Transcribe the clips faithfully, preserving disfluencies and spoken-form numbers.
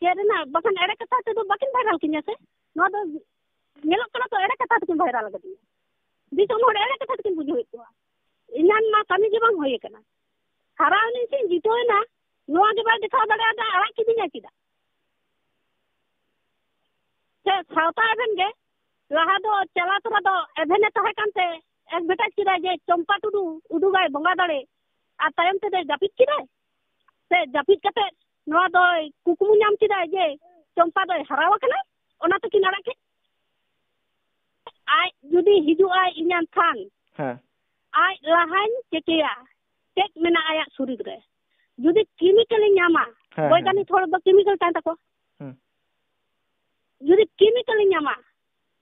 ᱪᱮᱫ ᱨᱮᱱᱟᱜ? ᱵᱟᱠᱷᱟᱱ ᱮᱲᱮ ᱠᱟᱛᱷᱟ ᱛᱮᱫᱚ ᱵᱟᱹᱠᱤᱱ ᱵᱷᱟᱭᱨᱟᱞ ᱠᱤᱧᱟ ᱥᱮ᱾ ᱱᱚᱣᱟ ᱫᱚ ᱧᱮᱞᱚᱜ ᱠᱟᱱᱟ ᱛᱚ, ᱮᱲᱮ ᱠᱟᱛᱷᱟ ᱛᱮᱠᱤᱱ ᱵᱷᱟᱭᱨᱟᱞ ᱟᱠᱟᱫᱤᱧᱟ᱾ ᱫᱤᱥᱚᱢ ᱦᱚᱲ ᱮᱲᱮ ᱠᱟᱛᱷᱟ ᱛᱮᱠᱤᱱ ᱵᱩᱡᱷᱟᱹᱣᱮᱫ ᱠᱚᱣᱟ᱾ ᱮᱱᱟᱱ ᱢᱟ ᱠᱟᱹᱢᱤ ᱜᱮ ᱵᱟᱝ ᱦᱩᱭ ᱟᱠᱟᱱᱟ᱾ ᱦᱟᱨᱟᱣ ᱮᱱᱟᱹᱧ ᱥᱮᱧ ᱡᱤᱛᱟᱹᱣ ᱮᱱᱟ, ᱱᱚᱣᱟ ᱜᱮ ᱵᱟᱭ ᱫᱮᱠᱷᱟᱣ ᱫᱟᱲᱮᱭᱟᱫᱟ, ᱟᱲᱟᱜ ᱠᱤᱫᱤᱧᱟ ᱪᱮᱫᱟᱜ? ᱥᱮ ᱥᱟᱶᱛᱟ ᱮᱵᱷᱮᱱ ᱜᱮ ᱞᱟᱦᱟ ᱫᱚ ᱪᱟᱞᱟᱣ ᱛᱚᱨᱟ ᱫᱚ ᱮᱵᱷᱮᱱᱮ ᱛᱟᱦᱮᱸ ᱠᱟᱱᱛᱮ advertise ᱠᱮᱫᱟᱭ ᱡᱮ ᱪᱚᱢᱯᱟ ᱴᱩᱰᱩ ᱩᱫᱩᱜᱟᱭ ᱵᱚᱸᱜᱟ ᱫᱟᱲᱮ, ᱟᱨ ᱛᱟᱭᱚᱢ ᱛᱮᱫᱚᱭ ᱡᱟᱹᱯᱤᱫ ᱠᱮᱫᱟᱭ᱾ ᱥᱮ ᱡᱟᱹᱯᱤᱫ ᱠᱟᱛᱮ ᱱᱚᱣᱟ ᱫᱚᱭ ᱠᱩᱠᱢᱩ ᱧᱟᱢ ᱠᱮᱫᱟᱭ ᱡᱮ ᱪᱚᱢᱯᱟ ᱫᱚᱭ ᱦᱟᱨᱟᱣ ᱟᱠᱟᱱᱟ, ᱚᱱᱟ ᱛᱮᱠᱤᱱ ᱟᱲᱟᱜ ᱠᱮᱫ᱾ ᱟᱡ ᱡᱩᱫᱤ ᱦᱤᱡᱩᱜ ᱟᱭ ᱤᱧᱟᱹᱜ ᱛᱷᱟᱱ, ᱦᱮᱸ᱾ ᱟᱡ ᱞᱟᱦᱟᱧ ᱪᱮᱠᱮᱭᱟ, ᱪᱮᱫ ᱢᱮᱱᱟᱜᱼᱟ ᱟᱭᱟᱜ ᱥᱚᱨᱤᱨ ᱨᱮ᱾ ᱡᱩᱫᱤ chemical ᱤᱧ ᱧᱟᱢᱟ, ᱦᱮᱸ, ᱦᱮᱸ, ᱵᱳᱭᱜᱟᱱᱤᱠ ᱦᱮᱸ᱾ ᱦᱚᱲ ᱫᱚ chemical ᱛᱟᱦᱮᱱ ᱛᱟᱠᱚ᱾ ᱦᱩᱸ᱾ ᱡᱩᱫᱤ chemical ᱤᱧ ᱧᱟᱢᱟ,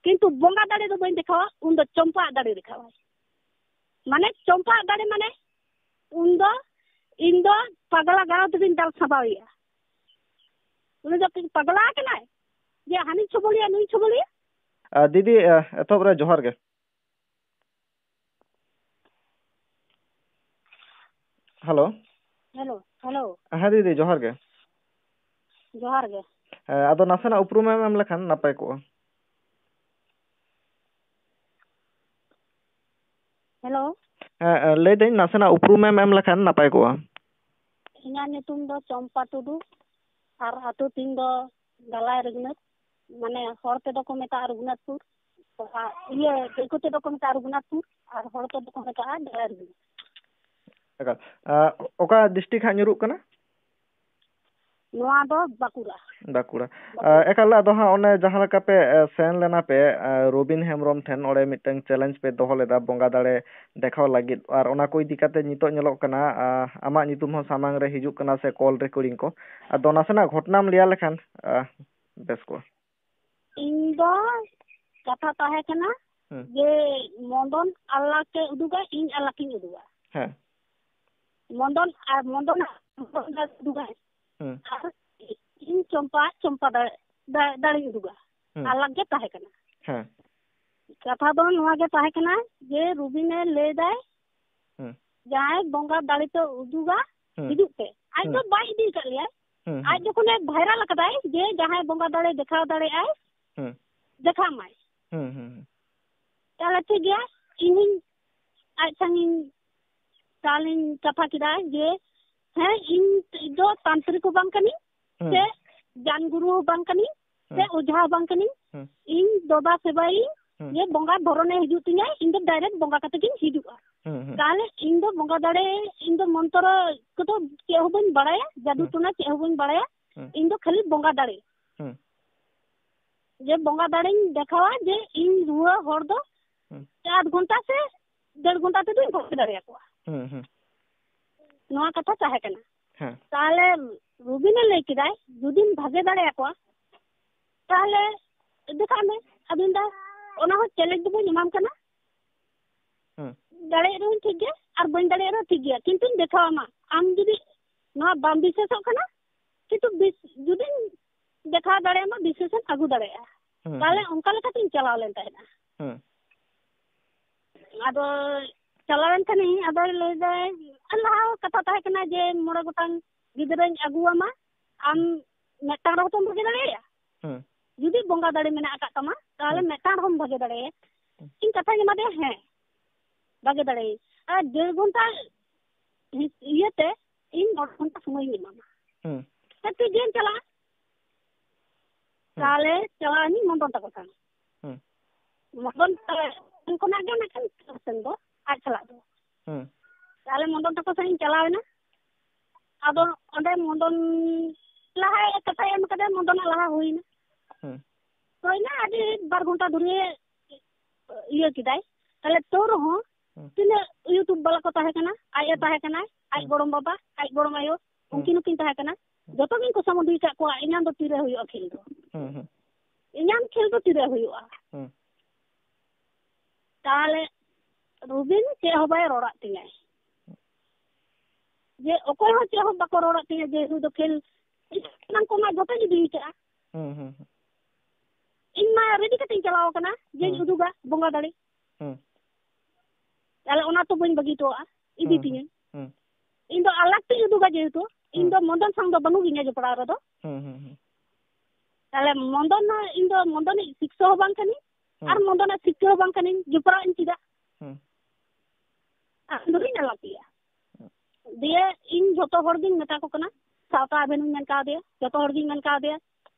ᱠᱤᱱᱛᱩ ᱵᱚᱸᱜᱟ ᱫᱟᱲᱮ ᱫᱚ ᱵᱟᱹᱧ ᱫᱮᱠᱷᱟᱣᱟ, ᱩᱱ ᱫᱚ ᱪᱚᱢᱯᱟ ᱟᱜ ᱫᱟᱲᱮ ᱫᱮᱠᱷᱟᱣᱟᱭ᱾ ᱢᱟᱱᱮ ᱪᱚᱢᱯᱟ ᱟᱜ ᱫᱟᱲᱮ ᱢᱟᱱᱮ ᱩᱱ ᱫᱚ ᱤᱧ ᱫᱚ ᱯᱟᱜᱽᱞᱟ ᱜᱟᱲᱚ ᱛᱮᱜᱤᱧ ᱫᱟᱞ ᱥᱟᱢᱵᱟᱣᱮᱭᱟ᱾ ᱩᱱᱤ ᱫᱚ ᱠᱤ ᱯᱟᱜᱽᱞᱟ ᱟᱠᱟᱱᱟᱭ ᱡᱮ ᱦᱟᱹᱱᱤ ᱪᱷᱚᱵᱚᱞᱤᱭᱟ, ᱱᱩᱭ ᱪᱷᱚᱵᱚᱞᱤᱭᱟ? ᱟᱨ ᱫᱤᱫᱤ, ᱮ, ᱮᱛᱚᱦᱚᱵ ᱨᱮ ᱡᱚᱦᱟᱨ ᱜᱮ᱾ ᱦᱮᱞᱳ᱾ Hello, hello. ᱦᱮᱸ ᱫᱤᱫᱤ, ᱡᱚᱦᱟᱨ ᱜᱮ᱾ ᱡᱚᱦᱟᱨ ᱜᱮ᱾ ᱦᱮᱸ, ᱟᱫᱚ ᱱᱟᱥᱮᱱᱟᱜ ᱩᱯᱨᱩᱢᱮᱢ ᱮᱢ ᱞᱮᱠᱷᱟᱱ ᱱᱟᱯᱟᱭ ᱠᱚᱜᱼᱟ᱾ ᱦᱮᱞᱳ᱾ ᱦᱮᱸ, ᱞᱟᱹᱭᱫᱟᱹᱧ ᱱᱟᱥᱮᱱᱟᱜ ᱩᱯᱨᱩᱢᱮᱢ ᱮᱢ ᱞᱮᱠᱷᱟᱱ ᱱᱟᱯᱟᱭ ᱠᱚᱜᱼᱟ᱾ ᱤᱧᱟᱹᱜ ᱧᱩᱛᱩᱢ ᱫᱚ ᱪᱚᱢᱯᱟ ᱴᱩᱰᱩ ᱟᱨ ᱟᱹᱛᱩ ᱛᱤᱧ ᱫᱚ ᱜᱟᱞᱟᱭ ᱨᱟᱹᱜᱷᱩᱱᱟᱛᱷ, ᱢᱟᱱᱮ ᱦᱚᱲ ᱛᱮᱫᱚ ᱠᱚ ᱢᱮᱛᱟᱜᱼᱟ ᱨᱟᱹᱜᱷᱩᱱᱟᱛᱷᱯᱩᱨ, ᱟᱨ ᱤᱭᱟᱹ ᱫᱤᱠᱩ ᱛᱮᱫᱚ ᱠᱚ ᱢᱮᱛᱟᱜᱼᱟ ᱨᱟᱹᱜᱷᱩᱱᱟᱛᱷᱯᱩᱨ ᱟᱨ ᱦᱚᱲ ᱛᱮᱫᱚ ᱠᱚ ᱢᱮᱛᱟᱜᱼᱟ ᱜᱟᱞᱟᱭ ᱨᱟᱹᱜᱷᱩᱱᱟᱛᱷ᱾ ᱮᱠᱟᱞ᱾ ᱟᱨ ᱚᱠᱟ ᱰᱤᱥᱴᱨᱤᱠᱴ ᱦᱟᱸᱜ ᱧᱩᱨᱩᱜ ᱠᱟᱱᱟ? ᱱᱚᱣᱟ ᱫᱚ ᱵᱟᱸᱠᱩᱲᱟ᱾ ᱵᱟᱸᱠᱩᱲᱟ᱾ ᱵᱟᱸᱠᱩᱲᱟ᱾ ᱮ, ᱮᱠᱟᱞ, ᱟᱫᱚ ᱦᱟᱸᱜ ᱚᱱᱮ ᱡᱟᱦᱟᱸ ᱞᱮᱠᱟ ᱯᱮ, ᱮ, ᱥᱮᱱ ᱞᱮᱱᱟ ᱯᱮ, ᱮ, ᱨᱚᱵᱤᱱ ᱦᱮᱢᱵᱨᱚᱢ ᱴᱷᱮᱱ ᱚᱸᱰᱮ ᱢᱤᱫᱴᱟᱝ challenge ᱯᱮ ᱫᱚᱦᱚ ᱞᱮᱫᱟ ᱵᱚᱸᱜᱟ ᱫᱟᱲᱮ ᱫᱮᱠᱷᱟᱣ ᱞᱟᱹᱜᱤᱫ, ᱟᱨ ᱚᱱᱟ ᱠᱚ ᱤᱫᱤ ᱠᱟᱛᱮ ᱱᱤᱛᱚᱜ ᱧᱮᱞᱚᱜ ᱠᱟᱱᱟ, ᱟ, ᱟᱢᱟᱜ ᱧᱩᱛᱩᱢ ᱦᱚᱸ ᱥᱟᱢᱟᱝ ᱨᱮ ᱦᱤᱡᱩᱜ ᱠᱟᱱᱟ ᱥᱮ call recording ᱠᱚ᱾ ᱟᱫᱚ ᱱᱟᱥᱮᱱᱟᱜ ᱜᱷᱚᱴᱚᱱᱟᱢ ᱞᱟᱹᱭᱟ ᱞᱮᱠᱷᱟᱱ, ᱟ, ᱵᱮᱥ ᱠᱚᱜᱼᱟ᱾ ᱤᱧ ᱫᱚ ᱠᱟᱛᱷᱟ ᱛᱟᱦᱮᱸ ᱠᱟᱱᱟ ᱦᱩᱸ᱾ ᱡᱮ ᱢᱚᱫᱚᱱ ᱟᱞᱟᱠᱮ ᱩᱫᱩᱜᱟ, ᱤᱧ ᱟᱞᱟᱠᱤᱧ ᱩᱫᱩᱜᱟ᱾ ᱦᱮᱸ᱾ ᱢᱚᱫᱚᱱ ᱟᱨ ᱢᱚᱫᱚᱱ, ᱢᱚᱫᱚᱱ ᱫᱟᱲᱮ ᱩᱫᱩᱜᱟᱭ᱾ ᱦᱩᱸ᱾ ᱟᱨ ᱤᱧ ᱪᱚᱢᱯᱟ, ᱪᱚᱢᱯᱟ ᱫᱟᱲᱮ, ᱫᱟ-, ᱫᱟᱲᱮᱧ ᱩᱫᱩᱜᱟ᱾ ᱦᱩᱸ᱾ ᱟᱞᱟᱠ ᱜᱮ ᱛᱟᱦᱮᱸ ᱠᱟᱱᱟ᱾ ᱦᱮᱸ᱾ ᱠᱟᱛᱷᱟ ᱫᱚ ᱱᱚᱣᱟ ᱜᱮ ᱛᱟᱦᱮᱸ ᱠᱟᱱᱟ ᱡᱮ ᱨᱩᱵᱤᱱᱮ ᱞᱟᱹᱭ ᱫᱟᱭ, ᱦᱩᱸ᱾ ᱡᱟᱦᱟᱸᱭ ᱵᱚᱸᱜᱟ ᱫᱟᱲᱮ ᱛᱮ ᱩᱫᱩᱜᱟ, ᱦᱩᱸ᱾ ᱦᱤᱡᱩᱜ ᱯᱮ᱾ ᱟᱡ ᱫᱚ ᱦᱩᱸ᱾ ᱵᱟᱭ ᱤᱫᱤ ᱟᱠᱟᱫ ᱞᱮᱭᱟ᱾ ᱦᱩᱸ, ᱟᱡ ᱦᱩᱸ᱾ ᱡᱚᱠᱷᱚᱱᱮ viral ᱟᱠᱟᱫᱟᱭ ᱡᱮ ᱡᱟᱦᱟᱸᱭ ᱵᱚᱸᱜᱟ ᱫᱟᱲᱮ ᱫᱮᱠᱷᱟᱣ ᱫᱟᱲᱮᱭᱟᱜᱼᱟᱭ, ᱦᱩᱸ᱾ ᱫᱮᱠᱷᱟᱣ ᱢᱟᱭ᱾ ᱦᱩᱸ, ᱦᱩᱸ, ᱦᱩᱸ᱾ ᱛᱟᱦᱞᱮ ᱴᱷᱤᱠ ᱜᱮᱭᱟ, ᱤᱧᱤᱧ ᱟᱡ ᱥᱟᱝᱤᱧ ᱛᱟᱦᱞᱮᱧ ᱠᱟᱛᱷᱟ ᱠᱮᱫᱟ ᱡᱮ, ᱦᱮᱸ, ᱤᱧ ᱫᱚ ᱛᱟᱱᱛᱨᱤᱠ ᱦᱚᱸ ᱵᱟᱝ ᱠᱟᱹᱱᱟᱹᱧ, ᱦᱩᱸ᱾ ᱥᱮ ᱡᱟᱱ ᱜᱩᱨᱩ ᱦᱚᱸ ᱵᱟᱝ ᱠᱟᱹᱱᱟᱹᱧ, ᱥᱮ ᱦᱩᱸ᱾ ᱚᱡᱷᱟ ᱦᱚᱸ ᱵᱟᱝ ᱠᱟᱹᱱᱟᱹᱧ᱾ ᱦᱩᱸ᱾ ᱤᱧ ᱫᱚᱵᱟ ᱥᱮᱵᱟᱭᱤᱧ, ᱦᱩᱸ᱾ ᱡᱮ ᱵᱚᱸᱜᱟ ᱫᱷᱚᱨᱚᱱᱮ ᱦᱤᱡᱩᱜ ᱛᱤᱧᱟᱹ, ᱤᱧ ᱫᱚ direct ᱵᱚᱸᱜᱟ ᱠᱟᱛᱮ ᱜᱤᱧ ᱦᱤᱡᱩᱜᱼᱟ᱾ ᱦᱩᱸ, ᱦᱩᱸ᱾ ᱛᱟᱦᱞᱮ ᱤᱧ ᱫᱚ ᱵᱚᱸᱜᱟ ᱫᱟᱲᱮ, ᱤᱧ ᱫᱚ ᱢᱚᱱᱛᱨᱚ ᱠᱚᱫᱚ ᱪᱮᱫ ᱦᱚᱸ ᱵᱟᱹᱧ ᱵᱟᱲᱟᱭᱟ, ᱡᱟᱫᱩ ᱦᱩᱸ᱾ ᱴᱚᱱᱟ ᱪᱮᱫ ᱦᱚᱸ ᱵᱟᱹᱧ ᱵᱟᱲᱟᱭᱟ᱾ ᱦᱩᱸ᱾ ᱤᱧ ᱫᱚ ᱠᱷᱟᱹᱞᱤ ᱵᱚᱸᱜᱟ ᱫᱟᱲᱮ᱾ ᱦᱩᱸ᱾ ᱡᱮ ᱵᱚᱸᱜᱟ ᱫᱟᱲᱮᱧ ᱫᱮᱠᱷᱟᱣᱟ ᱡᱮ ᱤᱧ ᱨᱩᱣᱟᱹ ᱦᱚᱲ ᱫᱚ ᱦᱩᱸ᱾ ᱟᱫᱷ ᱜᱷᱚᱱᱴᱟ ᱥᱮ ᱰᱮᱲ ᱜᱷᱚᱱᱴᱟ ᱛᱮᱫᱚᱧ ᱵᱷᱟᱜᱮ ᱫᱟᱲᱮᱭᱟᱠᱚᱣᱟ᱾ ᱦᱩᱸ, ᱦᱩᱸ᱾ ᱱᱚᱣᱟ ᱠᱟᱛᱷᱟ ᱛᱟᱦᱮᱸ ᱠᱟᱱᱟ᱾ ᱦᱮᱸ᱾ ᱛᱟᱦᱞᱮ ᱨᱚᱵᱤᱱᱮ ᱞᱟᱹᱭ ᱠᱮᱫᱟᱭ, ᱡᱩᱫᱤᱢ ᱵᱷᱟᱜᱮ ᱫᱟᱲᱮᱭᱟᱠᱚᱣᱟ, ᱛᱟᱦᱞᱮ ᱫᱮᱠᱷᱟᱜ ᱢᱮ᱾ ᱟᱫᱚᱧ ᱢᱮᱱᱫᱟ, ᱚᱱᱟ ᱦᱚᱸ challenge ᱫᱚ ᱵᱟᱹᱧ ᱮᱢᱟᱢ ᱠᱟᱱᱟ᱾ ᱦᱩᱸ᱾ ᱫᱟᱲᱮᱭᱟᱜ ᱨᱮᱦᱚᱸᱧ ᱴᱷᱤᱠ ᱜᱮᱭᱟ, ᱟᱨ ᱵᱟᱹᱧ ᱫᱟᱲᱮᱭᱟᱜ ᱨᱮᱦᱚᱸ ᱴᱷᱤᱠ ᱜᱮᱭᱟ, ᱠᱤᱱᱛᱩᱧ ᱫᱮᱠᱷᱟᱣᱟᱢᱟ᱾ ᱟᱢ ᱡᱩᱫᱤ ᱱᱚᱣᱟ ᱵᱟᱢ ᱵᱤᱥᱥᱟᱹᱥᱚᱜ ᱠᱟᱱᱟ, ᱠᱤᱱᱛᱩ ᱵᱤᱥ-, ᱡᱩᱫᱤᱧ ᱫᱮᱠᱷᱟᱣ ᱫᱟᱲᱮᱭᱟᱢᱟ, ᱵᱤᱥᱥᱟᱹᱥᱮᱢ ᱟᱹᱜᱩ ᱫᱟᱲᱮᱭᱟᱜᱼᱟ᱾ ᱦᱩᱸ, ᱛᱟᱦᱞᱮ ᱦᱩᱸ᱾ ᱚᱱᱠᱟ ᱞᱮᱠᱟᱛᱤᱧ ᱪᱟᱞᱟᱣ ᱞᱮᱱ ᱛᱟᱦᱮᱸᱫᱼᱟ᱾ ᱦᱩᱸ᱾ ᱟᱫᱚ ᱪᱟᱞᱟᱣᱮᱱ ᱠᱷᱟᱱᱤᱧ, ᱟᱫᱚᱭ ᱞᱟᱹᱭᱫᱟᱭ, ᱟᱨ ᱞᱟᱦᱟ ᱠᱟᱛᱷᱟ ᱛᱟᱦᱮᱸ ᱠᱟᱱᱟ ᱡᱮ ᱢᱚᱬᱮ ᱜᱚᱴᱟᱝ ᱜᱤᱫᱽᱨᱟᱹᱧ ᱟᱹᱜᱩᱣᱟᱢᱟ, ᱟᱢ ᱢᱤᱫᱴᱟᱝ ᱨᱮᱦᱚᱸ ᱛᱚᱢ ᱵᱷᱟᱜᱮ ᱫᱟᱲᱮᱭᱟᱭᱟ᱾ ᱦᱩᱸ᱾ ᱡᱩᱫᱤ ᱵᱚᱸᱜᱟ ᱫᱟᱲᱮ ᱢᱮᱱᱟᱜ ᱟᱠᱟᱫ ᱛᱟᱢᱟ, ᱛᱟᱦᱞᱮ ᱦᱩᱸ᱾ ᱢᱤᱫᱴᱟᱝ ᱨᱮᱦᱚᱸᱢ ᱵᱷᱟᱜᱮ ᱫᱟᱲᱮᱭᱟᱭᱟ᱾ ᱦᱩᱸ᱾ ᱤᱧ ᱠᱟᱛᱷᱟᱧ ᱮᱢᱟᱫᱮᱭᱟ, ᱦᱮᱸ, ᱵᱷᱟᱜᱮ ᱫᱟᱲᱮᱭᱟᱭᱟᱹᱧ᱾ ᱟᱨ ᱰᱮᱲ ᱜᱷᱚᱱᱴᱟ ᱤᱭᱟᱹᱛᱮ ᱤᱧ ᱢᱚᱬᱮ ᱜᱷᱚᱱᱴᱟ ᱥᱚᱢᱚᱭᱤᱧ ᱮᱢᱟᱢᱟ᱾ ᱦᱩᱸ᱾ ᱦᱮᱸ, ᱴᱷᱤᱠ ᱜᱮᱭᱟᱧ ᱪᱟᱞᱟᱜᱼᱟ᱾ ᱦᱩᱸ᱾ ᱛᱟᱦᱞᱮ ᱪᱟᱞᱟᱣ ᱮᱱᱟᱹᱧ ᱢᱚᱫᱚᱱ ᱛᱟᱠᱚ ᱥᱟᱶ᱾ ᱦᱩᱸ᱾ ᱢᱚᱫᱚᱱ ᱛᱟᱠᱚ ᱠᱷᱚᱱᱟᱜ ᱜᱮ ᱢᱤᱫᱴᱟᱝ ᱥᱮᱱ ᱫᱚ ᱟᱡ ᱥᱟᱞᱟᱜ ᱫᱚ᱾ ᱦᱩᱸ᱾ ᱛᱟᱦᱞᱮ ᱢᱚᱫᱚᱱ ᱛᱟᱠᱚ ᱥᱟᱶ ᱤᱧ ᱪᱟᱞᱟᱣ ᱮᱱᱟ᱾ ᱟᱫᱚ ᱚᱸᱰᱮ ᱢᱚᱫᱚᱱ ᱞᱟᱦᱟᱭ ᱠᱟᱛᱷᱟᱭ ᱮᱢ ᱠᱟᱫᱟ, ᱢᱚᱫᱚᱱᱟᱜ ᱞᱟᱦᱟ ᱦᱩᱭᱱᱟ᱾ ᱦᱩᱸ᱾ ᱦᱩᱭᱱᱟ, ᱟᱹᱰᱤ ᱵᱟᱨ ᱜᱷᱚᱱᱴᱟ ᱫᱷᱩᱨᱭᱟᱹ ᱤᱭᱟᱹ ᱠᱮᱫᱟᱭ᱾ ᱛᱟᱦᱞᱮ ᱛᱟᱹᱣ ᱨᱮᱦᱚᱸ ᱦᱩᱸ᱾ ᱛᱤᱱᱟᱹᱜ YouTube ᱵᱟᱞᱟ ᱠᱚ ᱛᱟᱦᱮᱸ ᱠᱟᱱᱟ, ᱟᱡ ᱮ ᱦᱩᱸ᱾ ᱛᱟᱦᱮᱸ ᱠᱟᱱᱟᱭ, ᱟᱡ ᱦᱩᱸ᱾ ᱜᱚᱲᱚᱢ ᱵᱟᱵᱟ, ᱟᱡ ᱜᱚᱲᱚᱢ ᱟᱭᱳ, ᱦᱩᱸ᱾ ᱩᱱᱠᱤᱱ ᱦᱚᱸᱠᱤᱱ ᱛᱟᱦᱮᱸ ᱠᱟᱱᱟ᱾ ᱦᱩᱸ᱾ ᱡᱚᱛᱚ ᱜᱤᱧ ᱠᱚᱥᱟᱢᱩᱫᱤ ᱟᱠᱟᱫ ᱠᱚᱣᱟ, ᱤᱧᱟᱹᱝ ᱫᱚ ᱛᱤᱨᱮ ᱦᱩᱭᱩᱜᱼᱟ ᱠᱷᱮᱞ ᱫᱚ? ᱦᱩᱸ, ᱦᱩᱸ᱾ ᱤᱧᱟᱹᱝ ᱠᱷᱮᱞ ᱫᱚ ᱛᱤᱨᱮ ᱦᱩᱭᱩᱜᱼᱟ? ᱦᱩᱸ᱾ ᱛᱟᱦᱞᱮ ᱨᱚᱵᱤᱱ ᱪᱮᱫ ᱦᱚᱸ ᱵᱟᱭ ᱨᱚᱲᱟᱜ ᱛᱤᱧᱟᱹ᱾ ᱡᱮ ᱚᱠᱚᱭ ᱦᱚᱸ ᱪᱮᱫ ᱦᱚᱸ ᱵᱟᱠᱚ ᱨᱚᱲᱟᱜ ᱛᱤᱧᱟᱹ ᱡᱮ ᱱᱩᱭ ᱫᱚ ᱠᱷᱮᱞ, ᱥᱟᱱᱟᱢ ᱠᱚᱢᱟ ᱡᱚᱛᱚᱧ ᱤᱫᱤ ᱠᱟᱜᱼᱟ᱾ ᱦᱩᱸ, ᱦᱩᱸ, ᱦᱩᱸ᱾ ᱤᱧ ᱢᱟ ready ᱠᱟᱛᱮᱧ ᱪᱟᱞᱟᱣ ᱟᱠᱟᱱᱟ ᱡᱮᱧ ᱦᱩᱸ᱾ ᱩᱫᱩᱜᱟ ᱵᱚᱸᱜᱟ ᱫᱟᱲᱮ᱾ ᱦᱩᱸ᱾ ᱛᱟᱦᱞᱮ ᱚᱱᱟ ᱛᱚ ᱵᱟᱹᱧ ᱵᱟᱹᱜᱤ ᱦᱚᱴᱚᱣᱟᱜᱼᱟ, ᱤᱫᱤ ᱦᱩᱸ, ᱛᱤᱧᱟᱹᱧ᱾ ᱦᱩᱸ᱾ ᱤᱧ ᱫᱚ ᱟᱞᱟᱜᱽ ᱛᱤᱧ ᱩᱫᱩᱜᱟ ᱡᱮᱦᱮᱛᱩ, ᱤᱧ ᱫᱚ ᱢᱚᱫᱚᱱ ᱥᱟᱶ ᱫᱚ ᱵᱟᱹᱱᱩᱜ ᱤᱧᱟ ᱡᱚᱯᱲᱟᱣ ᱨᱮᱫᱚ᱾ ᱦᱩᱸ, ᱦᱩᱸ, ᱦᱩᱸ᱾ ᱛᱟᱦᱞᱮ ᱢᱚᱫᱚᱱ ᱦᱚᱸ, ᱤᱧ ᱫᱚ ᱢᱚᱫᱚᱱᱤᱡ ᱥᱤᱠᱥᱚ ᱦᱚᱸ ᱵᱟᱝ ᱠᱟᱹᱱᱟᱹᱧ, ᱦᱩᱸ᱾ ᱟᱨ ᱢᱚᱫᱚᱱᱟᱜ ᱥᱤᱠᱥᱚ ᱦᱚᱸ ᱵᱟᱝ ᱠᱟᱹᱱᱟᱹᱧ, ᱡᱚᱯᱲᱟᱣ ᱤᱧ ᱪᱮᱫᱟᱜ? ᱦᱩᱸ᱾ ᱟᱢ ᱫᱚᱧ ᱟᱞᱟᱯᱮᱭᱟ᱾ ᱦᱩᱸ᱾ ᱫᱤᱭᱮ ᱤᱧ ᱡᱷᱚᱛᱚ ᱦᱚᱲ ᱜᱤᱧ ᱢᱮᱛᱟ ᱠᱚ ᱠᱟᱱᱟ, ᱥᱟᱶᱛᱟ ᱟᱵᱷᱮᱱᱤᱧ ᱢᱮᱱ ᱠᱟᱣᱫᱮᱭᱟ, ᱡᱷᱚᱛᱚ ᱦᱚᱲ ᱜᱤᱧ ᱢᱮᱱ ᱠᱟᱣᱫᱮᱭᱟ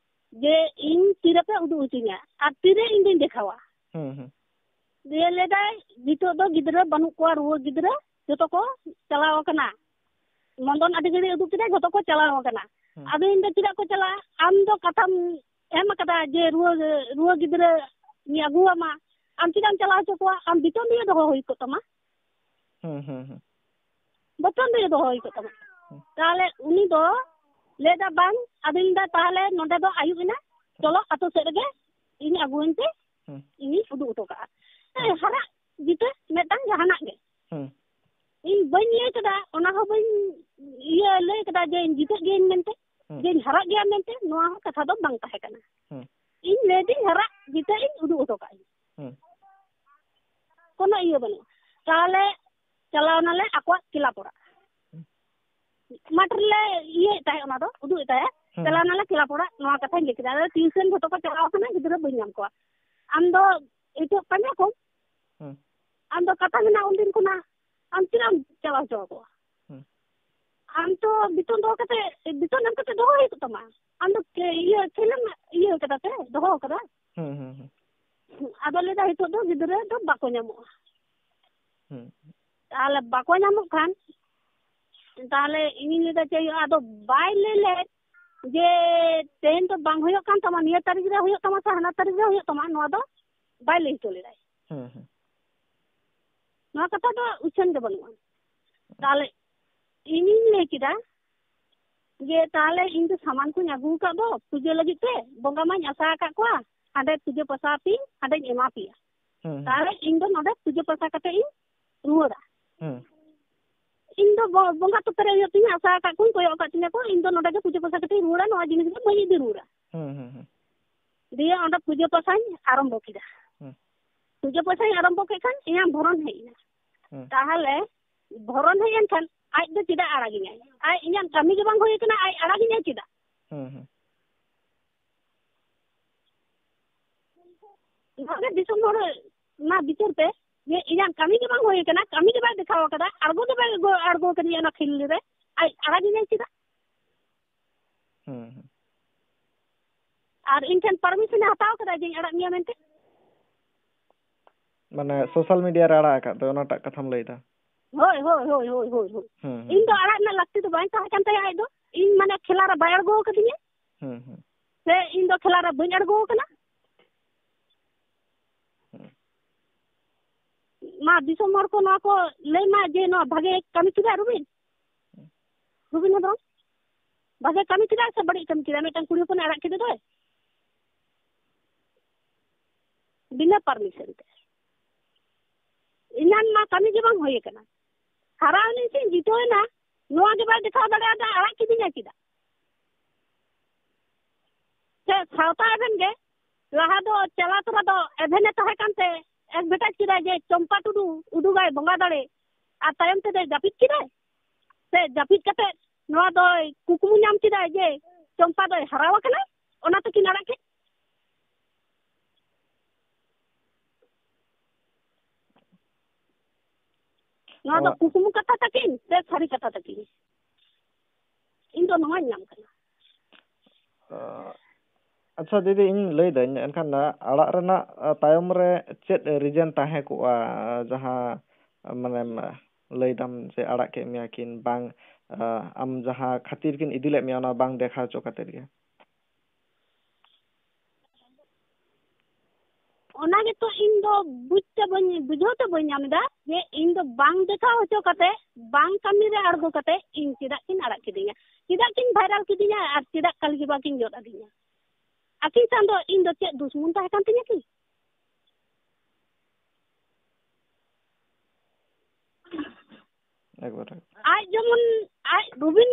ᱡᱮ ᱤᱧ ᱛᱤᱨᱮᱯᱮ ᱩᱫᱩᱜ ᱦᱚᱪᱚᱧᱟ ᱟᱨ ᱛᱤᱨᱮ ᱤᱧ ᱫᱚᱧ ᱫᱮᱠᱷᱟᱣᱟ᱾ ᱦᱩᱸ, ᱦᱩᱸ᱾ ᱫᱤᱭᱮ ᱞᱟᱹᱭᱫᱟᱭ, ᱱᱤᱛᱚᱜ ᱫᱚ ᱜᱤᱫᱽᱨᱟᱹ ᱵᱟᱹᱱᱩᱜ ᱠᱚᱣᱟ, ᱨᱩᱣᱟᱹ ᱜᱤᱫᱽᱨᱟᱹ ᱡᱚᱛᱚ ᱠᱚ ᱪᱟᱞᱟᱣ ᱟᱠᱟᱱᱟ᱾ ᱢᱚᱫᱚᱱ ᱟᱹᱰᱤ ᱜᱷᱟᱹᱲᱤᱡ ᱩᱫᱩᱜ ᱠᱮᱫᱟ, ᱡᱚᱛᱚ ᱠᱚ ᱪᱟᱞᱟᱣ ᱟᱠᱟᱱᱟ᱾ ᱦᱩᱸ᱾ ᱟᱫᱚ ᱤᱧ ᱫᱚ ᱪᱮᱫᱟᱜ ᱠᱚ ᱪᱟᱞᱟᱜᱼᱟ? ᱟᱢ ᱫᱚ ᱠᱟᱛᱷᱟᱢ ᱮᱢ ᱟᱠᱟᱫᱟ ᱡᱮ ᱨᱩᱣᱟᱹ, ᱨᱩᱣᱟᱹ ᱜᱤᱫᱽᱨᱟᱹ ᱤᱧ ᱟᱹᱜᱩᱣᱟᱢᱟ, ᱟᱢ ᱪᱮᱫᱟᱜ ᱮᱢ ᱪᱟᱞᱟᱣ ᱦᱚᱪᱚ ᱠᱚᱣᱟ? ᱟᱢ ᱵᱤᱛᱚᱱ ᱫᱤᱭᱮ ᱫᱚᱦᱚ ᱦᱩᱭ ᱠᱚᱜ ᱛᱟᱢᱟ᱾ ᱦᱩᱸ, ᱦᱩᱸ, ᱦᱩᱸ᱾ ᱵᱤᱛᱚᱱ ᱫᱤᱭᱮ ᱫᱚᱦᱚ ᱦᱩᱭ ᱠᱚᱜ ᱛᱟᱢᱟ᱾ ᱦᱩᱸ᱾ ᱛᱟᱦᱞᱮ ᱩᱱᱤ ᱫᱚ ᱞᱟᱹᱭᱫᱟ, ᱵᱟᱝ, ᱟᱫᱚᱧ ᱞᱟᱹᱭᱫᱟ, ᱛᱟᱦᱞᱮ ᱱᱚᱰᱮ ᱫᱚ ᱟᱹᱭᱩᱵ ᱮᱱᱟ, ᱪᱚᱞᱚ ᱟᱛᱳ ᱥᱮᱫ ᱨᱮᱜᱮ ᱤᱧ ᱟᱹᱜᱩᱣᱟᱹᱧ ᱯᱮ, ᱦᱩᱸ᱾ ᱤᱧᱤᱧ ᱩᱫᱩᱜ ᱦᱚᱴᱚ ᱠᱟᱜᱼᱟ᱾ ᱦᱮᱸ, ᱦᱩᱸ᱾ ᱦᱟᱨᱟᱜ ᱡᱤᱛᱟᱹ ᱢᱤᱫᱴᱟᱝ ᱡᱟᱦᱟᱱᱟᱜ ᱜᱮ᱾ ᱦᱩᱸ᱾ ᱤᱧ ᱵᱟᱹᱧ ᱤᱭᱟᱹ ᱠᱮᱫᱟ, ᱚᱱᱟ ᱦᱚᱸ ᱵᱟᱹᱧ ᱤᱭᱟᱹ ᱞᱟᱹᱭ ᱠᱮᱫᱟ ᱡᱮ ᱤᱧ ᱡᱤᱛᱟᱹᱜ ᱜᱤᱭᱟᱹᱧ ᱢᱮᱱᱛᱮ, ᱦᱩᱸ᱾ ᱡᱮᱧ ᱦᱟᱨᱟᱜ ᱜᱮᱭᱟ ᱢᱮᱱᱛᱮ, ᱱᱚᱣᱟ ᱦᱚᱸ ᱠᱟᱛᱷᱟ ᱫᱚ ᱵᱟᱝ ᱛᱟᱦᱮᱸ ᱠᱟᱱᱟ᱾ ᱦᱩᱸ᱾ ᱤᱧ ᱞᱟᱹᱭᱫᱟᱹᱧ ᱦᱟᱨᱟᱜ ᱡᱤᱛᱟᱹᱜ ᱤᱧ ᱩᱫᱩᱜ ᱦᱚᱴᱚ ᱠᱟᱜ ᱤᱧ᱾ ᱦᱩᱸ᱾ ᱠᱳᱱᱳ ᱤᱭᱟᱹ ᱵᱟᱹᱱᱩᱜᱼᱟ᱾ ᱛᱟᱦᱞᱮ ᱪᱟᱞᱟᱣ ᱱᱟᱞᱮ ᱟᱠᱚᱣᱟᱜ ᱠᱞᱟᱵᱽ ᱚᱲᱟᱜ᱾ ᱦᱩᱸ᱾ ᱢᱟᱴᱷ ᱨᱮᱞᱮ ᱤᱭᱟᱹᱭᱮᱫ ᱛᱟᱦᱮᱸᱫ, ᱚᱱᱟ ᱫᱚ ᱩᱫᱩᱜ ᱮᱫ ᱛᱟᱦᱮᱸᱫ᱾ ᱦᱩᱸ᱾ ᱪᱟᱞᱟᱣ ᱱᱟᱞᱮ ᱠᱞᱟᱵᱽ ᱚᱲᱟᱜ, ᱱᱚᱣᱟ ᱠᱟᱛᱷᱟᱧ ᱞᱟᱹᱭ ᱠᱮᱫᱟ᱾ ᱟᱫᱚ ᱴᱤᱭᱩᱥᱚᱱ ᱡᱷᱚᱛᱚ ᱠᱚ ᱪᱟᱞᱟᱣ ᱟᱠᱟᱱᱟ, ᱜᱤᱫᱽᱨᱟᱹ ᱵᱟᱹᱧ ᱧᱟᱢ ᱠᱚᱣᱟ᱾ ᱟᱢ ᱫᱚ ᱱᱤᱛᱚᱜ ᱯᱟᱸᱡᱟ ᱠᱚᱢ᱾ ᱦᱩᱸ᱾ ᱟᱢ ᱫᱚ ᱠᱟᱛᱷᱟ ᱢᱮᱱᱟᱜᱼᱟ ᱩᱱᱫᱤᱱ ᱠᱷᱚᱱᱟᱜ, ᱟᱢ ᱪᱮᱫᱟᱜ ᱮᱢ ᱪᱟᱞᱟᱣ ᱦᱚᱪᱚ ᱟᱠᱚᱣᱟ? ᱦᱩᱸ᱾ ᱟᱢ ᱛᱚ ᱵᱮᱛᱚᱱ ᱫᱚᱦᱚ ᱠᱟᱛᱮ, ᱵᱮᱛᱚᱱ ᱮᱢ ᱠᱟᱛᱮ ᱫᱚᱦᱚ ᱦᱩᱭ ᱠᱚᱜ ᱛᱟᱢᱟ᱾ ᱟᱢ ᱫᱚ ᱠᱮ-, ᱤᱭᱟᱹ, ᱠᱷᱮᱞᱮᱢ ᱤᱭᱟᱹ ᱠᱟᱫᱟ ᱥᱮ, ᱫᱚᱦᱚ ᱠᱟᱫᱟ᱾ ᱦᱩᱸ, ᱦᱩᱸ, ᱦᱩᱸ᱾ ᱟᱫᱚ ᱞᱟᱹᱭᱫᱟ, ᱱᱤᱛᱚᱜ ᱫᱚ ᱜᱤᱫᱽᱨᱟᱹ ᱫᱚ ᱵᱟᱠᱚ ᱧᱟᱢᱚᱜᱼᱟ᱾ ᱦᱩᱸ᱾ ᱛᱟᱦᱞᱮ ᱵᱟᱠᱚ ᱧᱟᱢᱚᱜ ᱠᱷᱟᱱ, ᱛᱟᱦᱞᱮ ᱤᱧᱤᱧ ᱞᱟᱹᱭᱫᱟ, ᱪᱮᱫ ᱦᱩᱭᱩᱜᱼᱟ? ᱟᱫᱚ ᱵᱟᱭ ᱞᱟᱹᱭ ᱞᱮᱫ ᱡᱮ ᱛᱮᱦᱮᱧ ᱫᱚ ᱵᱟᱝ ᱦᱩᱭᱩᱜ ᱠᱟᱱ ᱛᱟᱢᱟ, ᱱᱤᱭᱟᱹ ᱛᱟᱹᱨᱤᱠᱷ ᱨᱮ ᱦᱩᱭᱩᱜ ᱛᱟᱢᱟ ᱥᱮ ᱦᱟᱱᱟ ᱛᱟᱹᱨᱤᱠᱷ ᱨᱮ ᱦᱩᱭᱩᱜ ᱛᱟᱢᱟ, ᱱᱚᱣᱟ ᱫᱚ ᱵᱟᱭ ᱞᱟᱹᱭ ᱦᱚᱪᱚ ᱞᱮᱫᱟᱭ᱾ ᱦᱩᱸ, ᱦᱩᱸ᱾ ᱱᱚᱣᱟ ᱠᱟᱛᱷᱟ ᱫᱚ ᱩᱪᱷᱟᱹᱱ ᱜᱮ ᱵᱟᱹᱱᱩᱜᱼᱟ᱾ ᱛᱟᱦᱞᱮ ᱤᱧᱤᱧ ᱞᱟᱹᱭ ᱠᱮᱫᱟ ᱡᱮ, ᱛᱟᱦᱞᱮ ᱤᱧ ᱫᱚ ᱥᱟᱢᱟᱱ ᱠᱚᱧ ᱟᱹᱜᱩ ᱟᱠᱟᱫ ᱫᱚ ᱯᱩᱡᱟᱹ ᱞᱟᱹᱜᱤᱫ ᱛᱮ, ᱵᱚᱸᱜᱟ ᱢᱟᱧ ᱟᱥᱟ ᱟᱠᱟᱫ ᱠᱚᱣᱟ, ᱦᱟᱸᱰᱮ ᱯᱩᱡᱟᱹ ᱯᱟᱥᱟ ᱯᱮ, ᱦᱟᱸᱰᱮᱧ ᱮᱢᱟ ᱯᱮᱭᱟ᱾ ᱦᱩᱸ, ᱦᱩᱸ᱾ ᱛᱟᱦᱞᱮ ᱤᱧ ᱫᱚ ᱱᱚᱰᱮ ᱯᱩᱡᱟᱹ ᱯᱟᱥᱟ ᱠᱟᱛᱮ ᱤᱧ ᱨᱩᱣᱟᱹᱲᱟ᱾ ᱦᱩᱸ᱾ ᱤᱧ ᱫᱚ ᱵᱚ-, ᱵᱚᱸᱜᱟ ᱛᱚ ᱯᱮᱨᱮᱡ ᱦᱩᱭᱩᱜ ᱛᱤᱧᱟ, ᱟᱥᱟ ᱟᱠᱟᱫ ᱠᱚᱧ, ᱠᱚᱭᱚᱜ ᱟᱠᱟᱫ ᱛᱤᱧᱟ ᱠᱚ, ᱤᱧ ᱫᱚ ᱱᱚᱰᱮ ᱜᱮ ᱯᱩᱡᱟᱹ ᱯᱟᱥᱟ ᱠᱟᱛᱮ ᱤᱧ ᱨᱩᱣᱟᱹᱲᱟ, ᱱᱚᱣᱟ ᱡᱤᱱᱤᱥ ᱫᱚ ᱵᱟᱹᱧ ᱤᱫᱤ ᱨᱩᱣᱟᱹᱲᱟ᱾ ᱦᱩᱸ, ᱦᱩᱸ, ᱦᱩᱸ᱾ ᱫᱤᱭᱮ ᱚᱸᱰᱮ ᱯᱩᱡᱟᱹ ᱯᱟᱥᱟᱧ ᱟᱨᱟᱢᱵᱚ ᱠᱮᱫᱟ᱾ ᱦᱩᱸ᱾ ᱯᱩᱡᱟᱹ ᱯᱟᱥᱟᱧ ᱟᱨᱟᱢᱵᱚ ᱠᱮᱫ ᱠᱷᱟᱱ ᱤᱧᱟᱹᱜ ᱵᱷᱚᱨᱚᱱ ᱦᱮᱡ ᱮᱱᱟ᱾ ᱦᱩᱸ᱾ ᱛᱟᱦᱞᱮ ᱵᱷᱚᱨᱚᱱ ᱦᱮᱡ ᱮᱱ ᱠᱷᱟᱱ ᱟᱡ ᱫᱚ ᱪᱮᱫᱟᱜ ᱟᱲᱟᱜᱤᱧᱟᱭ? ᱟᱡ ᱤᱧᱟᱹᱜ ᱠᱟᱹᱢᱤ ᱜᱮ ᱵᱟᱝ ᱦᱩᱭ ᱠᱟᱱᱟ, ᱟᱡ ᱟᱲᱟᱜᱤᱧᱟᱭ ᱪᱮᱫᱟᱜ? ᱦᱩᱸ, ᱦᱩᱸ᱾ ᱱᱚᱣᱟ ᱜᱮ ᱫᱤᱥᱚᱢ ᱦᱚᱲ ᱢᱟ ᱵᱤᱪᱟᱹᱨ ᱯᱮ, ᱡᱮ ᱤᱧᱟᱹᱜ ᱠᱟᱹᱢᱤ ᱜᱮ ᱵᱟᱝ ᱦᱩᱭ ᱠᱟᱱᱟ, ᱠᱟᱹᱢᱤ ᱜᱮ ᱵᱟᱭ ᱫᱮᱠᱷᱟᱣ ᱠᱟᱫᱟ, ᱟᱬᱜᱚ ᱜᱮ ᱵᱟᱭ ᱟᱬᱜᱚ, ᱟᱬᱜᱚ ᱠᱟᱫᱤᱧᱟ ᱚᱱᱟ field ᱨᱮ, ᱟᱡ ᱟᱲᱟᱜᱤᱧᱟᱭ ᱪᱮᱫᱟᱜ? ᱦᱩᱸ, ᱦᱩᱸ᱾ ᱟᱨ ᱤᱧ ᱴᱷᱮᱱ permission ᱮ ᱦᱟᱛᱟᱣ ᱠᱟᱫᱟ ᱡᱮᱧ ᱟᱲᱟᱜ ᱢᱮᱭᱟ ᱢᱮᱱᱛᱮ? ᱢᱟᱱᱮ social media ᱨᱮ ᱟᱲᱟᱜ ᱟᱠᱟᱫ ᱫᱚ, ᱚᱱᱟᱴᱟᱜ ᱠᱟᱛᱷᱟᱢ ᱞᱟᱹᱭ ᱫᱟ? ᱦᱳᱭ, ᱦᱳᱭ, ᱦᱳᱭ, ᱦᱳᱭ, ᱦᱳᱭ, ᱦᱳᱭ᱾ ᱦᱩᱸ, ᱦᱩᱸ, ᱤᱧ ᱫᱚ ᱦᱩᱸ᱾ ᱟᱲᱟᱜ ᱨᱮᱱᱟᱜ ᱞᱟᱹᱠᱛᱤ ᱫᱚ ᱵᱟᱝ ᱛᱟᱦᱮᱸ ᱠᱟᱱ ᱛᱟᱭᱟ ᱟᱡ ᱫᱚ᱾ ᱤᱧ ᱢᱟᱱᱮ ᱠᱷᱮᱞᱟ ᱨᱮ ᱵᱟᱭ ᱟᱬᱜᱚ ᱟᱠᱟᱫᱤᱧᱟ᱾ ᱦᱩᱸ, ᱦᱩᱸ᱾ ᱥᱮ ᱤᱧ ᱫᱚ ᱠᱷᱮᱞᱟ ᱨᱮ ᱵᱟᱹᱧ ᱟᱬᱜᱚ ᱟᱠᱟᱱᱟ᱾ ᱦᱩᱸ᱾ ᱢᱟ ᱫᱤᱥᱚᱢ ᱦᱚᱲ ᱠᱚ ᱱᱚᱣᱟ ᱠᱚ ᱞᱟᱹᱭ ᱢᱟ ᱡᱮ ᱱᱚᱣᱟ ᱵᱷᱟᱜᱮ ᱠᱟᱹᱢᱤ ᱠᱮᱫᱟ ᱨᱩᱵᱤᱱ᱾ ᱦᱩᱸ᱾ ᱨᱩᱵᱤᱱ ᱦᱮᱢᱵᱨᱚᱢ ᱵᱷᱟᱜᱮ ᱠᱟᱹᱢᱤ ᱠᱮᱫᱟ ᱥᱮ ᱵᱟᱹᱲᱤᱡ ᱠᱟᱹᱢᱤ ᱠᱮᱫᱟ? ᱢᱤᱫᱴᱟᱝ ᱠᱩᱲᱤ ᱦᱚᱯᱚᱱᱮ ᱟᱲᱟᱜ ᱠᱮᱫᱮ ᱫᱚᱭ ᱵᱤᱱᱟᱹ permission ᱛᱮ᱾ ᱤᱧᱟᱹᱜ ᱢᱟ ᱠᱟᱹᱢᱤ ᱜᱮ ᱵᱟᱝ ᱦᱩᱭ ᱟᱠᱟᱱᱟ᱾ ᱦᱟᱨᱟᱣ ᱮᱱᱟᱹᱧ ᱥᱮᱧ ᱡᱤᱛᱟᱹᱣ ᱮᱱᱟ, ᱱᱚᱣᱟ ᱜᱮ ᱵᱟᱭ ᱫᱮᱠᱷᱟᱣ ᱫᱟᱲᱮᱭᱟᱫᱟ, ᱟᱲᱟᱜ ᱠᱤᱫᱤᱧᱟ ᱪᱮᱫᱟᱜ? ᱥᱮ ᱥᱟᱶᱛᱟ ᱮᱵᱷᱮᱱ ᱜᱮ ᱞᱟᱦᱟ ᱫᱚ ᱪᱟᱞᱟᱣ ᱛᱚᱨᱟ ᱫᱚ ᱮᱵᱷᱮᱱᱮ ᱛᱟᱦᱮᱸ ᱠᱟᱱᱛᱮ advertise ᱠᱮᱫᱟᱭ ᱡᱮ ᱪᱚᱢᱯᱟ ᱴᱩᱰᱩ ᱩᱫᱩᱜᱟᱭ ᱵᱚᱸᱜᱟ ᱫᱟᱲᱮ, ᱟᱨ ᱛᱟᱭᱚᱢ ᱛᱮᱫᱚᱭ ᱡᱟᱹᱯᱤᱫ ᱠᱮᱫᱟᱭ᱾ ᱥᱮ ᱡᱟᱹᱯᱤᱫ ᱠᱟᱛᱮ ᱱᱚᱣᱟ ᱫᱚᱭ ᱠᱩᱠᱢᱩ ᱧᱟᱢ ᱠᱮᱫᱟᱭ ᱡᱮ ᱪᱚᱢᱯᱟ ᱫᱚᱭ ᱦᱟᱨᱟᱣ ᱟᱠᱟᱱᱟᱭ, ᱚᱱᱟ ᱛᱮᱠᱤᱱ ᱟᱲᱟᱜ ᱠᱮᱫ᱾ ᱱᱚᱣᱟ ᱫᱚ ᱚ᱾ ᱠᱩᱠᱢᱩ ᱠᱟᱛᱷᱟ ᱛᱟᱹᱠᱤᱱ ᱥᱮ ᱥᱟᱹᱨᱤ ᱠᱟᱛᱷᱟ ᱛᱟᱹᱠᱤᱱ? ᱤᱧ ᱫᱚ ᱱᱚᱣᱟᱧ ᱧᱟᱢ ᱠᱟᱱᱟ᱾ ᱚ, ᱟᱪᱪᱷᱟ ᱫᱤᱫᱤ, ᱤᱧ ᱞᱟᱹᱭᱫᱟᱹᱧ, ᱮᱱᱠᱷᱟᱱ ᱟᱲᱟᱜ ᱨᱮᱱᱟᱜ, ᱟ, ᱛᱟᱭᱚᱢ ᱨᱮ ᱪᱮᱫ reason ᱛᱟᱦᱮᱸ ᱠᱚᱜᱼᱟ, ᱡᱟᱦᱟᱸ, ᱢᱟᱱᱮᱢ, ᱞᱟᱹᱭᱫᱟᱢ ᱡᱮ ᱟᱲᱟᱜ ᱠᱮᱫ ᱢᱮᱭᱟ ᱠᱤᱱ, ᱵᱟᱝ, ᱟ, ᱟᱢ ᱡᱟᱦᱟᱸ ᱠᱷᱟᱹᱛᱤᱨ ᱠᱤᱱ ᱤᱫᱤ ᱞᱮᱫ ᱢᱮᱭᱟ, ᱚᱱᱟ ᱵᱟᱝ ᱫᱮᱠᱷᱟᱣ ᱦᱚᱪᱚ ᱠᱷᱟᱹᱛᱤᱨ ᱜᱮ? ᱚᱱᱟ ᱜᱮᱛᱚ ᱤᱧ ᱫᱚ ᱵᱩᱡᱽ ᱛᱮ ᱵᱟᱹᱧ, ᱵᱩᱡᱷᱟᱹᱣ ᱛᱮ ᱵᱟᱹᱧ ᱧᱟᱢ ᱮᱫᱟ ᱡᱮ ᱤᱧ ᱫᱚ ᱵᱟᱝ ᱫᱮᱠᱷᱟᱣ ᱦᱚᱪᱚ ᱠᱟᱛᱮ, ᱵᱟᱝ ᱠᱟᱹᱢᱤ ᱨᱮ ᱟᱬᱜᱚ ᱠᱟᱛᱮ ᱤᱧ ᱪᱮᱫᱟᱜ ᱠᱤᱱ ᱟᱲᱟᱜ ᱠᱤᱫᱤᱧᱟ, ᱪᱮᱫᱟᱜ ᱠᱤᱱ viral ᱠᱤᱫᱤᱧᱟ ᱟᱨ ᱪᱮᱫᱟᱜ ᱠᱟᱹᱞᱤ ᱜᱮ ᱵᱟᱠᱤᱱ ᱡᱚᱫ ᱟᱹᱫᱤᱧᱟ? ᱟᱹᱠᱤᱱ ᱥᱟᱶ ᱫᱚ ᱤᱧ ᱫᱚ ᱪᱮᱫ ᱫᱩᱥᱢᱚᱱ ᱛᱟᱦᱮᱸ ᱠᱟᱱ ᱛᱤᱧᱟ ᱠᱤ? ᱮᱠᱵᱟᱨᱮ᱾ ᱟᱡ ᱡᱮᱢᱚᱱ, ᱟᱡ ᱨᱚᱵᱤᱱ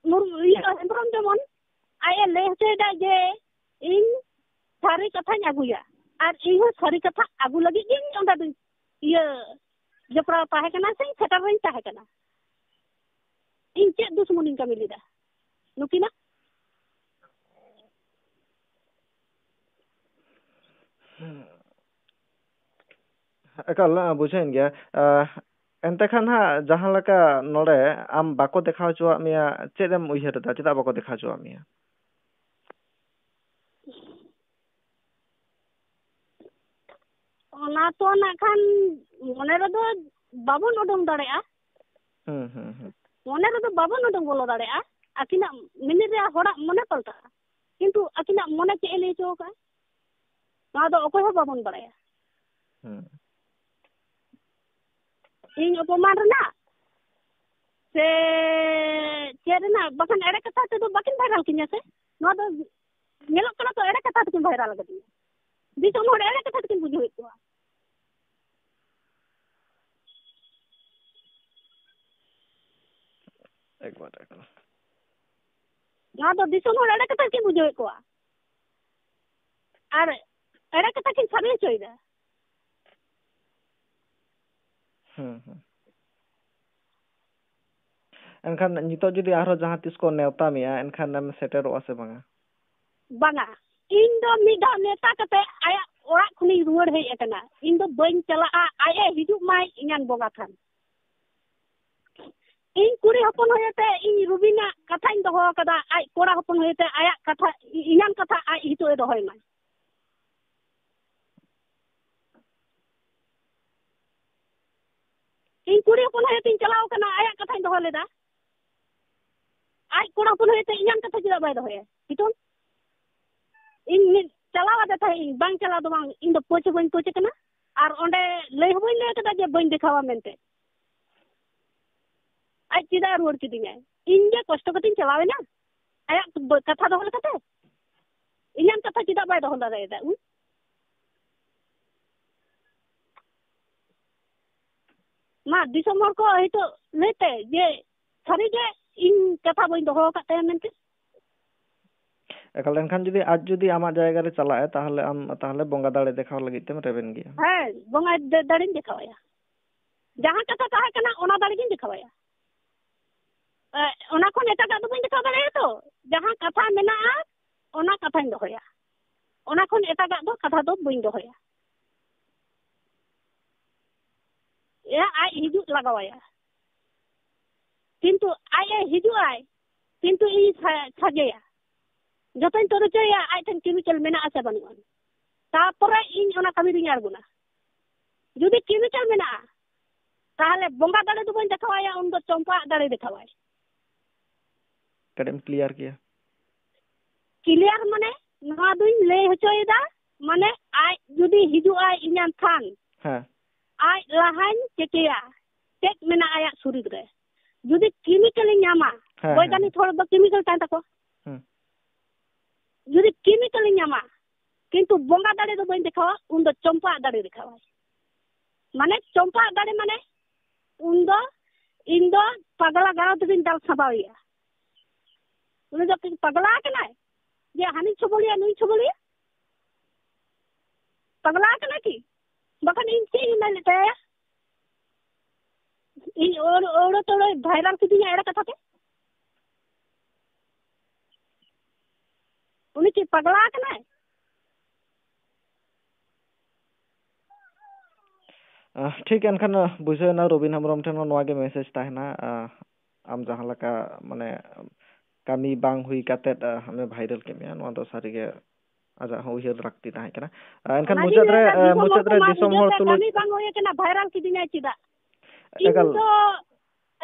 ᱢᱩᱨᱢᱩ, ᱤᱭᱟᱹ, ᱦᱮᱢᱵᱨᱚᱢ ᱡᱮᱢᱚᱱ ᱟᱡ ᱮ ᱞᱟᱹᱭ ᱦᱚᱪᱚᱭᱮᱫᱟ ᱡᱮ ᱤᱧ ᱥᱟᱹᱨᱤ ᱠᱟᱛᱷᱟᱧ ᱟᱹᱜᱩᱭᱟ, ᱟᱨ ᱤᱧ ᱦᱚᱸ ᱥᱟᱹᱨᱤ ᱠᱟᱛᱷᱟ ᱟᱹᱜᱩ ᱞᱟᱹᱜᱤᱫ ᱜᱤᱧ ᱚᱸᱰᱮ ᱫᱚᱧ, ᱤᱭᱟᱹ, ᱡᱚᱯᱲᱟᱣ ᱛᱟᱦᱮᱸ ᱠᱟᱱᱟ ᱥᱮᱧ ᱥᱮᱴᱮᱨ ᱨᱤᱧ ᱛᱟᱦᱮᱸ ᱠᱟᱱᱟ᱾ ᱤᱧ ᱪᱮᱫ ᱫᱩᱥᱢᱚᱱᱤᱧ ᱠᱟᱹᱢᱤ ᱞᱮᱫᱟ ᱱᱩᱠᱤᱱᱟᱜ? ᱮᱠᱟᱞ, ᱵᱩᱡᱷᱟᱹᱣᱮᱱ ᱜᱮᱭᱟ᱾ ᱮᱱᱛᱮ ᱠᱷᱟᱱ ᱦᱟᱸᱜ, ᱡᱟᱦᱟᱸ ᱞᱮᱠᱟ ᱱᱚᱰᱮ ᱟᱢ ᱵᱟᱠᱚ ᱫᱮᱠᱷᱟᱣ ᱦᱚᱪᱚᱣᱟᱜ ᱢᱮᱭᱟ, ᱪᱮᱫ ᱮᱢ ᱩᱭᱦᱟᱹᱨ ᱮᱫᱟ? ᱪᱮᱫᱟᱜ ᱵᱟᱠᱚ ᱫᱮᱠᱷᱟᱣ ᱦᱚᱪᱚᱣᱟᱜ ᱢᱮᱭᱟ? ᱚᱱᱟ ᱛᱚ ᱱᱟᱜ ᱠᱷᱟᱱ ᱢᱚᱱᱮ ᱨᱮᱫᱚ ᱵᱟᱵᱚᱱ ᱩᱰᱩᱝ ᱫᱟᱲᱮᱭᱟᱜᱼᱟ᱾ ᱦᱩᱸ, ᱦᱩᱸ, ᱦᱩᱸ᱾ ᱢᱚᱱᱮ ᱨᱮᱫᱚ ᱵᱟᱵᱚᱱ ᱩᱰᱩᱝ ᱵᱚᱞᱚ ᱫᱟᱲᱮᱭᱟᱜᱼᱟ᱾ ᱟᱹᱠᱤᱱᱟᱜ ᱢᱤᱱᱤᱴ ᱨᱮ ᱦᱚᱲᱟᱜ ᱢᱚᱱᱮ ᱯᱟᱞᱴᱟᱜᱼᱟ, ᱠᱤᱱᱛᱩ ᱟᱹᱠᱤᱱᱟᱜ ᱢᱚᱱᱮ ᱪᱮᱫ ᱮ ᱞᱟᱹᱭ ᱦᱚᱪᱚ ᱟᱠᱟᱫᱼᱟ, ᱱᱚᱣᱟ ᱫᱚ ᱚᱠᱚᱭ ᱦᱚᱸ ᱵᱟᱵᱚᱱ ᱵᱟᱲᱟᱭᱟ᱾ ᱦᱩᱸ᱾ ᱤᱧ ᱚᱯᱚᱢᱟᱱ ᱨᱮᱱᱟᱜ ᱥᱮ ᱪᱮᱫ ᱨᱮᱱᱟᱜ? ᱵᱟᱠᱷᱟᱱ ᱮᱲᱮ ᱠᱟᱛᱷᱟ ᱛᱮᱫᱚ ᱵᱟᱹᱠᱤᱱ ᱵᱷᱟᱭᱨᱟᱞ ᱠᱤᱧᱟ ᱥᱮ᱾ ᱱᱚᱣᱟ ᱫᱚ ᱧᱮᱞᱚᱜ ᱠᱟᱱᱟ ᱛᱚ, ᱮᱲᱮ ᱠᱟᱛᱷᱟ ᱛᱮᱠᱤᱱ ᱵᱷᱟᱭᱨᱟᱞ ᱟᱠᱟᱫᱤᱧᱟ᱾ ᱫᱤᱥᱚᱢ ᱦᱚᱲ ᱮᱲᱮ ᱠᱟᱛᱷᱟ ᱛᱮᱠᱤᱱ ᱵᱩᱡᱷᱟᱹᱣᱮᱫ ᱠᱚᱣᱟ᱾ ᱮᱠᱵᱟᱨ, ᱮᱠᱵᱟᱨ᱾ ᱱᱚᱣᱟ ᱫᱚ ᱫᱤᱥᱚᱢ ᱦᱚᱲ ᱮᱲᱮ ᱠᱟᱛᱷᱟ ᱛᱮᱠᱤᱱ ᱵᱩᱡᱷᱟᱹᱣᱮᱫ ᱠᱚᱣᱟ ᱟᱨ ᱮᱲᱮ ᱠᱟᱛᱷᱟ ᱠᱤᱱ ᱥᱟᱵᱤ ᱦᱚᱪᱚᱭᱮᱫᱟ᱾ ᱦᱩᱸ, ᱦᱩᱸ᱾ ᱮᱱᱠᱷᱟᱱ ᱱᱤᱛᱚᱜ ᱡᱩᱫᱤ ᱟᱨᱦᱚᱸ ᱡᱟᱦᱟᱸ ᱛᱤᱥ ᱠᱚ ᱱᱮᱣᱛᱟ ᱢᱮᱭᱟ, ᱮᱱᱠᱷᱟᱱ ᱮᱢ ᱥᱮᱴᱮᱨᱚᱜᱼᱟ ᱥᱮ ᱵᱟᱝᱟ? ᱵᱟᱝᱟ, ᱤᱧ ᱫᱚ ᱢᱤᱫ ᱫᱷᱟᱣ ᱱᱮᱣᱛᱟ ᱠᱟᱛᱮ ᱟᱭᱟᱜ ᱚᱲᱟᱜ ᱠᱷᱚᱱᱤᱧ ᱨᱩᱣᱟᱹᱲ ᱦᱮᱡ ᱟᱠᱟᱱᱟ᱾ ᱤᱧ ᱫᱚ ᱵᱟᱹᱧ ᱪᱟᱞᱟᱜᱼᱟ, ᱟᱡ ᱮ ᱦᱤᱡᱩᱜ ᱢᱟᱭ ᱤᱧᱟᱹᱝ ᱵᱚᱸᱜᱟ ᱛᱷᱟᱱ᱾ ᱤᱧ ᱠᱩᱲᱤ ᱦᱚᱯᱚᱱ ᱦᱩᱭ ᱟᱛᱮ ᱤᱧ ᱨᱩᱵᱤᱱᱟᱜ ᱠᱟᱛᱷᱟᱧ ᱫᱚᱦᱚ ᱟᱠᱟᱫᱟ, ᱟᱡ ᱠᱚᱲᱟ ᱦᱚᱯᱚᱱ ᱦᱩᱭ ᱟᱛᱮ ᱟᱭᱟᱜ ᱠᱟᱛᱷᱟ, ᱤᱧᱟᱹᱝ ᱠᱟᱛᱷᱟ ᱟᱡ ᱦᱤᱛᱚᱜ ᱮ ᱫᱚᱦᱚᱭ ᱢᱟ᱾ ᱤᱧ ᱠᱩᱲᱤ ᱦᱚᱯᱚᱱ ᱦᱩᱭ ᱟᱛᱮᱧ ᱪᱟᱞᱟᱣ ᱟᱠᱟᱱᱟ, ᱟᱭᱟᱜ ᱠᱟᱛᱷᱟᱧ ᱫᱚᱦᱚ ᱞᱮᱫᱟ᱾ ᱟᱡ ᱠᱚᱲᱟ ᱦᱚᱯᱚᱱ ᱦᱩᱭ ᱟᱛᱮ ᱤᱧᱟᱹᱝ ᱠᱟᱛᱷᱟ ᱪᱮᱫᱟᱜ ᱵᱟᱭ ᱫᱚᱦᱚᱭᱟ? ᱱᱤᱛᱚᱝ ᱤᱧ ᱢᱤᱫ ᱪᱟᱞᱟᱣ ᱟᱫᱮ ᱛᱟᱦᱮᱸᱫ ᱤᱧ, ᱵᱟᱝ ᱪᱟᱞᱟᱣ ᱫᱚ ᱵᱟᱝ, ᱤᱧ ᱫᱚ ᱯᱳᱪ ᱦᱚᱸ ᱵᱟᱹᱧ ᱯᱳᱪ ᱟᱠᱟᱱᱟ, ᱟᱨ ᱚᱸᱰᱮ ᱞᱟᱹᱭ ᱦᱚᱸ ᱵᱟᱹᱧ ᱞᱟᱹᱭ ᱟᱠᱟᱫᱟ ᱡᱮ ᱵᱟᱹᱧ ᱫᱮᱠᱷᱟᱣᱟ ᱢᱮᱱᱛᱮ᱾ ᱟᱡ ᱪᱮᱫᱟᱜ ᱮ ᱨᱩᱣᱟᱹᱲ ᱠᱤᱫᱤᱧᱟᱭ? ᱤᱧ ᱜᱮ ᱠᱚᱥᱴᱚ ᱠᱟᱛᱮᱧ ᱪᱟᱞᱟᱣ ᱮᱱᱟ ᱟᱭᱟᱜ ᱵ-, ᱠᱟᱛᱷᱟ ᱫᱚᱦᱚ ᱞᱮᱠᱟᱛᱮ᱾ ᱤᱧᱟᱹᱜ ᱠᱟᱛᱷᱟ ᱪᱮᱫᱟᱜ ᱵᱟᱭ ᱫᱚᱦᱚ ᱫᱟᱲᱮᱭᱟᱫᱟ ᱩᱱ? ᱢᱟ ᱫᱤᱥᱚᱢ ᱦᱚᱲ ᱠᱚ ᱱᱤᱛᱚᱜ ᱞᱟᱹᱭ ᱯᱮ ᱡᱮ ᱥᱟᱹᱨᱤ ᱜᱮ ᱤᱧ ᱠᱟᱛᱷᱟ ᱵᱟᱹᱧ ᱫᱚᱦᱚ ᱟᱠᱟᱫ ᱛᱟᱭᱟ ᱢᱮᱱᱛᱮ᱾ ᱮᱠᱟᱞ, ᱮᱱᱠᱷᱟᱱ ᱡᱩᱫᱤ ᱟᱡ ᱡᱩᱫᱤ ᱟᱢᱟᱜ ᱡᱟᱭᱜᱟ ᱨᱮ ᱪᱟᱞᱟᱜᱼᱟᱭ, ᱛᱟᱦᱚᱞᱮ ᱟᱢ ᱛᱟᱦᱚᱞᱮ ᱵᱚᱸᱜᱟ ᱫᱟᱲᱮ ᱫᱮᱠᱷᱟᱣ ᱞᱟᱹᱜᱤᱫ ᱛᱮᱢ ᱨᱮᱵᱮᱱ ᱜᱮᱭᱟ? ᱦᱮᱸ, ᱵᱚᱸᱜᱟ ᱫᱟ-, ᱫᱟᱲᱮᱧ ᱫᱮᱠᱷᱟᱣᱟᱭᱟ᱾ ᱡᱟᱦᱟᱸ ᱠᱟᱛᱷᱟ ᱛᱟᱦᱮᱸ ᱠᱟᱱᱟ, ᱚᱱᱟ ᱫᱟᱲᱮ ᱜᱤᱧ ᱫᱮᱠᱷᱟᱣᱟᱭᱟ᱾ ᱮ, ᱚᱱᱟ ᱠᱷᱚᱱ ᱮᱴᱟᱜᱟᱜ ᱫᱚ ᱵᱟᱹᱧ ᱫᱮᱠᱷᱟᱣ ᱫᱟᱲᱮᱭᱟᱜᱼᱟ ᱛᱚ᱾ ᱡᱟᱦᱟᱸ ᱠᱟᱛᱷᱟ ᱢᱮᱱᱟᱜᱼᱟ, ᱚᱱᱟ ᱠᱟᱛᱷᱟᱧ ᱫᱚᱦᱚᱭᱟ᱾ ᱚᱱᱟ ᱠᱷᱚᱱ ᱮᱴᱟᱜᱟᱜ ᱫᱚ ᱠᱟᱛᱷᱟ ᱫᱚ ᱵᱟᱹᱧ ᱫᱚᱦᱚᱭᱟ᱾ ᱮ, ᱟᱡ ᱦᱤᱡᱩᱜ ᱞᱟᱜᱟᱣᱟᱭᱟ᱾ ᱠᱤᱱᱛᱩ ᱟᱡ ᱮ ᱦᱤᱡᱩᱜ ᱟᱭ, ᱠᱤᱱᱛᱩ ᱤᱧ ᱥᱟ-, ᱥᱟᱡᱮᱭᱟ᱾ ᱡᱚᱛᱚᱧ ᱛᱚᱨᱚᱡᱚᱭᱟ, ᱟᱡ ᱴᱷᱮᱱ chemical ᱢᱮᱱᱟᱜᱼᱟ ᱥᱮ ᱵᱟᱹᱱᱩᱜᱼᱟ᱾ ᱛᱟᱯᱚᱨᱮ ᱤᱧ ᱚᱱᱟ ᱠᱟᱹᱢᱤ ᱨᱤᱧ ᱟᱬᱜᱚᱱᱟ᱾ ᱡᱩᱫᱤ chemical ᱢᱮᱱᱟᱜᱼᱟ, ᱛᱟᱦᱚᱞᱮ ᱵᱚᱸᱜᱟ ᱫᱟᱲᱮ ᱫᱚ ᱵᱟᱹᱧ ᱫᱮᱠᱷᱟᱣᱟᱭᱟ, ᱩᱱᱫᱚ ᱪᱚᱢᱯᱟ ᱟᱜ ᱫᱟᱲᱮ ᱫᱮᱠᱷᱟᱣᱟᱭ᱾ ᱠᱟᱹᱴᱤᱡ ᱮᱢ clear ᱠᱮᱭᱟ᱾ Clear ᱢᱟᱱᱮ ᱱᱚᱣᱟ ᱫᱩᱧ ᱞᱟᱹᱭ ᱦᱚᱪᱚᱭᱮᱫᱟ, ᱢᱟᱱᱮ ᱟᱡ ᱡᱩᱫᱤ ᱦᱤᱡᱩᱜ ᱟᱭ ᱤᱧᱟᱹᱜ ᱛᱷᱟᱱ, ᱦᱮᱸ᱾ ᱟᱡ ᱞᱟᱦᱟᱧ ᱪᱮᱠᱮᱭᱟ ᱪᱮᱫ ᱢᱮᱱᱟᱜᱼᱟ ᱟᱭᱟᱜ ᱥᱚᱨᱤᱨ ᱨᱮ᱾ ᱡᱩᱫᱤ chemical ᱤᱧ ᱧᱟᱢᱟ, ᱦᱮᱸ, ᱵᱳᱭᱜᱟᱱᱤᱠ ᱦᱚᱲ ᱫᱚ chemical ᱛᱟᱦᱮᱱ ᱛᱟᱠᱚᱣᱟ᱾ ᱦᱮᱸ᱾ ᱡᱩᱫᱤ chemical ᱤᱧ ᱧᱟᱢᱟ, ᱠᱤᱱᱛᱩ ᱵᱚᱸᱜᱟ ᱫᱟᱲᱮ ᱫᱚ ᱵᱟᱹᱧ ᱫᱮᱠᱷᱟᱣᱟ, ᱩᱱᱫᱚ ᱪᱚᱢᱯᱟ ᱟᱜ ᱫᱟᱲᱮ ᱫᱮᱠᱷᱟᱣᱟᱭ᱾ ᱢᱟᱱᱮ ᱪᱚᱢᱯᱟ ᱟᱜ ᱫᱟᱲᱮ ᱢᱟᱱᱮ ᱩᱱᱫᱚ ᱤᱧ ᱫᱚ ᱯᱟᱜᱽᱞᱟ ᱜᱟᱲᱚ ᱛᱮᱜᱤᱧ ᱫᱟᱞ ᱥᱟᱵᱟᱣᱮᱭᱟ᱾ ᱩᱱᱤ ᱫᱚ ᱠᱤ ᱯᱟᱜᱽᱞᱟ ᱟᱠᱟᱱᱟᱭ ᱡᱮ ᱦᱟᱹᱱᱤ ᱪᱷᱚᱵᱚᱞᱤᱭᱟ, ᱱᱩᱭ ᱪᱷᱚᱵᱚᱞᱤᱭᱟ? ᱯᱟᱜᱽᱞᱟ ᱟᱠᱟᱱᱟᱭ ᱠᱤ? ᱵᱟᱠᱷᱟᱱ ᱤᱧ ᱪᱮᱫ ᱤᱧ ᱢᱮᱱ ᱞᱮᱫ ᱛᱟᱭᱟ? ᱤᱧ ᱟᱹᱲ-, ᱟᱹᱲᱟᱹ ᱛᱟᱹᱲᱟᱹ viral ᱠᱤᱫᱤᱧᱟ ᱮᱲᱮ ᱠᱟᱛᱷᱟ ᱛᱮ᱾ ᱩᱱᱤ ᱪᱮᱫ ᱯᱟᱜᱽᱞᱟ ᱟᱠᱟᱱᱟᱭ? ᱟᱦ, ᱴᱷᱤᱠ, ᱮᱱᱠᱷᱟᱱ, ᱟᱦ, ᱵᱩᱡᱷᱟᱹᱣ ᱮᱱᱟ, ᱨᱚᱵᱤᱱ ᱦᱮᱢᱵᱨᱚᱢ ᱴᱷᱮᱱ ᱦᱚᱸ ᱱᱚᱣᱟ ᱜᱮ message ᱛᱟᱦᱮᱱᱟ, ᱟᱦ, ᱟᱢ ᱡᱟᱦᱟᱸ ᱞᱮᱠᱟ, ᱢᱟᱱᱮ, ᱠᱟᱹᱢᱤ ᱵᱟᱝ ᱦᱩᱭ ᱠᱟᱛᱮᱫ, ᱟᱦ, ᱟᱢᱮ viral ᱠᱮᱫ ᱢᱮᱭᱟ, ᱱᱚᱣᱟ ᱫᱚ ᱥᱟᱹᱨᱤᱜᱮ ᱟᱡᱟᱜ ᱦᱚᱸ ᱩᱭᱦᱟᱹᱨ ᱞᱟᱹᱠᱛᱤ ᱛᱟᱦᱮᱸ ᱠᱟᱱᱟ᱾ ᱟᱦ, ᱮᱱᱠᱷᱟᱱ, ᱚᱱᱟᱜᱤᱧ ᱢᱩᱪᱟᱹᱫ ᱨᱮ, ᱞᱟᱹᱭᱫᱟ, ᱟᱦ, ᱫᱤᱥᱚᱢ ᱢᱩᱪᱟᱹᱫ ᱦᱚᱲ ᱨᱮ ᱠᱚᱢᱟ ᱫᱤᱥᱚᱢ ᱦᱚᱲ ᱱᱤᱡᱮᱛᱮ ᱛᱩᱞᱩᱡ ᱠᱟᱹᱢᱤ ᱵᱟᱝ ᱦᱩᱭ ᱟᱠᱟᱱᱟ, viral ᱠᱤᱫᱤᱧᱟᱭ ᱪᱮᱫᱟᱜ? ᱤᱧ ᱮᱠᱟᱞ᱾ ᱫᱚ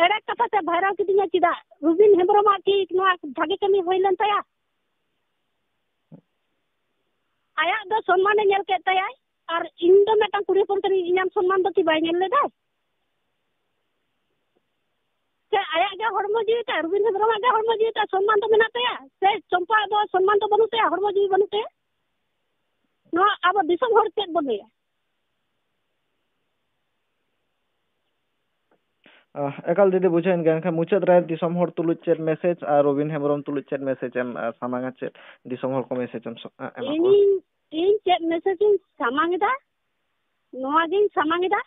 ᱮᱲᱮ ᱠᱟᱛᱷᱟ ᱛᱮ viral ᱠᱤᱫᱤᱧᱟ ᱪᱮᱫᱟᱜ? ᱨᱩᱵᱤᱱ ᱦᱮᱢᱵᱨᱚᱢᱟᱜ ᱠᱤ ᱱᱚᱣᱟ ᱵᱷᱟᱜᱮ ᱠᱟᱹᱢᱤ ᱦᱩᱭ ᱞᱮᱱ ᱛᱟᱭᱟ? ᱟᱭᱟᱜ ᱫᱚ ᱥᱚᱱᱢᱟᱱᱮ ᱧᱮᱞ ᱠᱮᱫ ᱛᱟᱭᱟᱭ, ᱟᱨ ᱤᱧ ᱫᱚ ᱢᱤᱫᱴᱟᱝ ᱠᱩᱲᱤ ᱦᱚᱯᱚᱱ ᱠᱟᱹᱱᱟᱹᱧ, ᱤᱧᱟᱹᱜ ᱥᱚᱱᱢᱟᱱ ᱫᱚ ᱠᱤ ᱵᱟᱭ ᱧᱮᱞ ᱞᱮᱫᱟ? ᱥᱮ ᱟᱭᱟᱜ ᱜᱮ ᱦᱚᱲᱢᱚ ᱡᱤᱣᱤ ᱛᱟᱭ, ᱨᱚᱵᱤᱱ ᱦᱮᱢᱵᱨᱚᱢᱟᱜ ᱜᱮ ᱦᱚᱲᱢᱚ ᱡᱤᱣᱤ ᱛᱟᱭ, ᱥᱚᱱᱢᱟᱱ ᱫᱚ ᱢᱮᱱᱟᱜ ᱛᱟᱭᱟ? ᱥᱮ ᱪᱚᱢᱯᱟ ᱫᱚ ᱥᱚᱱᱢᱟᱱ ᱫᱚ ᱵᱟᱹᱱᱩᱜ ᱛᱟᱭᱟ, ᱦᱚᱲᱢᱚ ᱡᱤᱣᱤ ᱵᱟᱹᱱᱩᱜ ᱛᱟᱭᱟ? ᱱᱚᱣᱟ ᱟᱵᱚ ᱫᱤᱥᱚᱢ ᱦᱚᱲ ᱪᱮᱫ ᱵᱚᱱ ᱞᱟᱹᱭᱟ? ᱟᱦ, ᱮᱠᱟᱞ ᱫᱤᱫᱤ, ᱵᱩᱡᱷᱟᱹᱣᱮᱱ ᱜᱮᱭᱟ᱾ ᱮᱱᱠᱷᱟᱱ ᱢᱩᱪᱟᱹᱫ ᱨᱮ ᱫᱤᱥᱚᱢ ᱦᱚᱲ ᱛᱩᱞᱩᱡ ᱪᱮᱫ message ᱟᱨ ᱨᱚᱵᱤᱱ ᱦᱮᱢᱵᱨᱚᱢ ᱛᱩᱞᱩᱡ ᱪᱮᱫ message ᱮᱢ, ᱟᱦ, ᱥᱟᱢᱟᱝᱟ, ᱪᱮᱫ ᱫᱤᱥᱚᱢ ᱦᱚᱲ ᱠᱚ message ᱮᱢ ᱥᱚ-, ᱟᱦ, ᱮᱢᱟ ᱠᱚᱣᱟ? ᱤᱧᱤᱧ, ᱤᱧ ᱪᱮᱫ message ᱤᱧ ᱥᱟᱢᱟᱝ ᱮᱫᱟ, ᱱᱚᱣᱟ ᱜᱤᱧ ᱥᱟᱢᱟᱝ ᱮᱫᱟ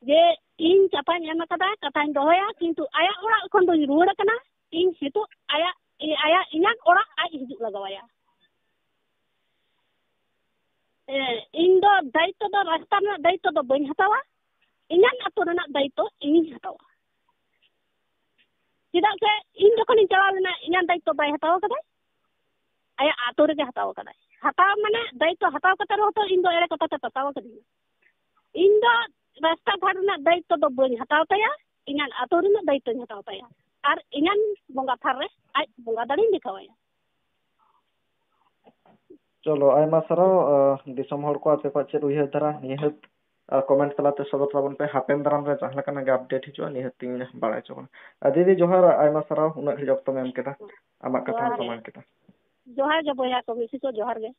ᱡᱮ ᱤᱧ ᱪᱟᱯᱟᱧ ᱮᱢ ᱟᱠᱟᱫᱟ, ᱠᱟᱛᱷᱟᱧ ᱫᱚᱦᱚᱭᱟ, ᱠᱤᱱᱛᱩ ᱟᱭᱟᱜ ᱚᱲᱟᱜ ᱠᱷᱚᱱ ᱫᱚᱧ ᱨᱩᱣᱟᱹᱲ ᱟᱠᱟᱱᱟ᱾ ᱤᱧ ᱱᱤᱛᱚᱜ ᱟᱭᱟᱜ, ᱟᱭᱟᱜ ᱤᱧᱟᱹᱜ ᱚᱲᱟᱜ ᱟᱡ ᱦᱤᱡᱩᱜ ᱞᱟᱜᱟᱣᱟᱭᱟ᱾ ᱮ, ᱤᱧ ᱫᱚ ᱫᱟᱭᱤᱛᱛᱚ ᱫᱚ, ᱨᱟᱥᱛᱟ ᱨᱮᱱᱟᱜ ᱫᱟᱭᱤᱛᱛᱚ ᱫᱚ ᱵᱟᱹᱧ ᱦᱟᱛᱟᱣᱟ, ᱤᱧᱟᱹᱜ ᱟᱹᱛᱩ ᱨᱮᱱᱟᱜ ᱫᱟᱭᱤᱛᱛᱚ ᱤᱧᱤᱧ ᱦᱟᱛᱟᱣᱟ᱾ ᱪᱮᱫᱟᱜ ᱥᱮ ᱤᱧ ᱡᱚᱠᱷᱚᱱᱤᱧ ᱪᱟᱞᱟᱣ ᱞᱮᱱᱟ, ᱤᱧᱟᱹᱜ ᱫᱟᱭᱤᱛᱛᱚ ᱵᱟᱭ ᱦᱟᱛᱟᱣ ᱟᱠᱟᱫᱟᱭ, ᱟᱭᱟᱜ ᱟᱹᱛᱩ ᱨᱮᱜᱮ ᱦᱟᱛᱟᱣ ᱟᱠᱟᱫᱟᱭ᱾ ᱦᱟᱛᱟᱣ ᱢᱟᱱᱮ ᱫᱟᱭᱤᱛᱛᱚ ᱦᱟᱛᱟᱣ ᱠᱟᱛᱮ ᱨᱮᱦᱚᱸ ᱛᱚ ᱤᱧ ᱫᱚ ᱮᱲᱮ ᱠᱟᱛᱷᱟ ᱛᱮ ᱯᱟᱛᱟᱣ ᱟᱠᱟᱫᱤᱧᱟ᱾ ᱤᱧ ᱫᱚ ᱨᱟᱥᱛᱟ ᱜᱷᱟᱴ ᱨᱮᱱᱟᱜ ᱫᱟᱭᱤᱛᱛᱚ ᱫᱚ ᱵᱟᱹᱧ ᱦᱟᱛᱟᱣ ᱛᱟᱭᱟ, ᱤᱧᱟᱹᱜ ᱟᱹᱛᱩ ᱨᱮᱱᱟᱜ ᱫᱟᱭᱤᱛᱛᱚᱧ ᱦᱟᱛᱟᱣ ᱛᱟᱭᱟ, ᱟᱨ ᱤᱧᱟᱹᱜ ᱵᱚᱸᱜᱟ ᱛᱷᱟᱱ ᱨᱮ ᱟᱡ ᱵᱚᱸᱜᱟ ᱫᱟᱲᱮᱧ ᱫᱮᱠᱷᱟᱣᱟᱭᱟ᱾ ᱪᱚᱞᱚ, ᱟᱭᱢᱟ ᱥᱟᱨᱦᱟᱣ᱾ ᱟᱸ, ᱫᱤᱥᱚᱢ ᱦᱚᱲ ᱠᱚ ᱟᱯᱮ ᱠᱚᱣᱟᱜ ᱪᱮᱫ ᱩᱭᱦᱟᱹᱨ ᱫᱷᱟᱨᱟ, ᱱᱤᱦᱟᱹᱛ, ᱟᱸ, comment ᱛᱟᱞᱟᱛᱮ ᱥᱚᱫᱚᱨ ᱛᱟᱵᱚᱱ ᱯᱮ᱾ ᱦᱟᱯᱮᱱ ᱫᱟᱨᱟᱢ ᱨᱮ ᱡᱟᱦᱟᱸ ᱞᱮᱠᱟᱱᱟᱜ ᱜᱮ update ᱦᱤᱡᱩᱜᱼᱟ, ᱱᱤᱦᱟᱹᱛ ᱤᱧ ᱵᱟᱲᱟᱭ ᱦᱚᱪᱚ ᱵᱚᱱᱟ᱾ ᱟᱨ ᱫᱤᱫᱤ, ᱡᱚᱦᱟᱨ, ᱟᱭᱢᱟ ᱥᱟᱨᱦᱟᱣ ᱩᱱᱟᱹᱜ ᱜᱷᱟᱹᱲᱤᱡ ᱚᱠᱛᱚᱢ ᱮᱢ ᱠᱮᱫᱟ, ᱟᱢᱟᱜ ᱠᱟᱛᱷᱟᱢ ᱡᱚᱦᱟᱨ ᱜᱮ᱾ ᱥᱟᱢᱟᱝ ᱠᱮᱫᱟ᱾ ᱡᱚᱦᱟᱨ ᱜᱮ ᱵᱚᱭᱦᱟ ᱠᱚ, ᱢᱤᱥᱤ ᱠᱚ, ᱡᱚᱦᱟᱨ ᱜᱮ᱾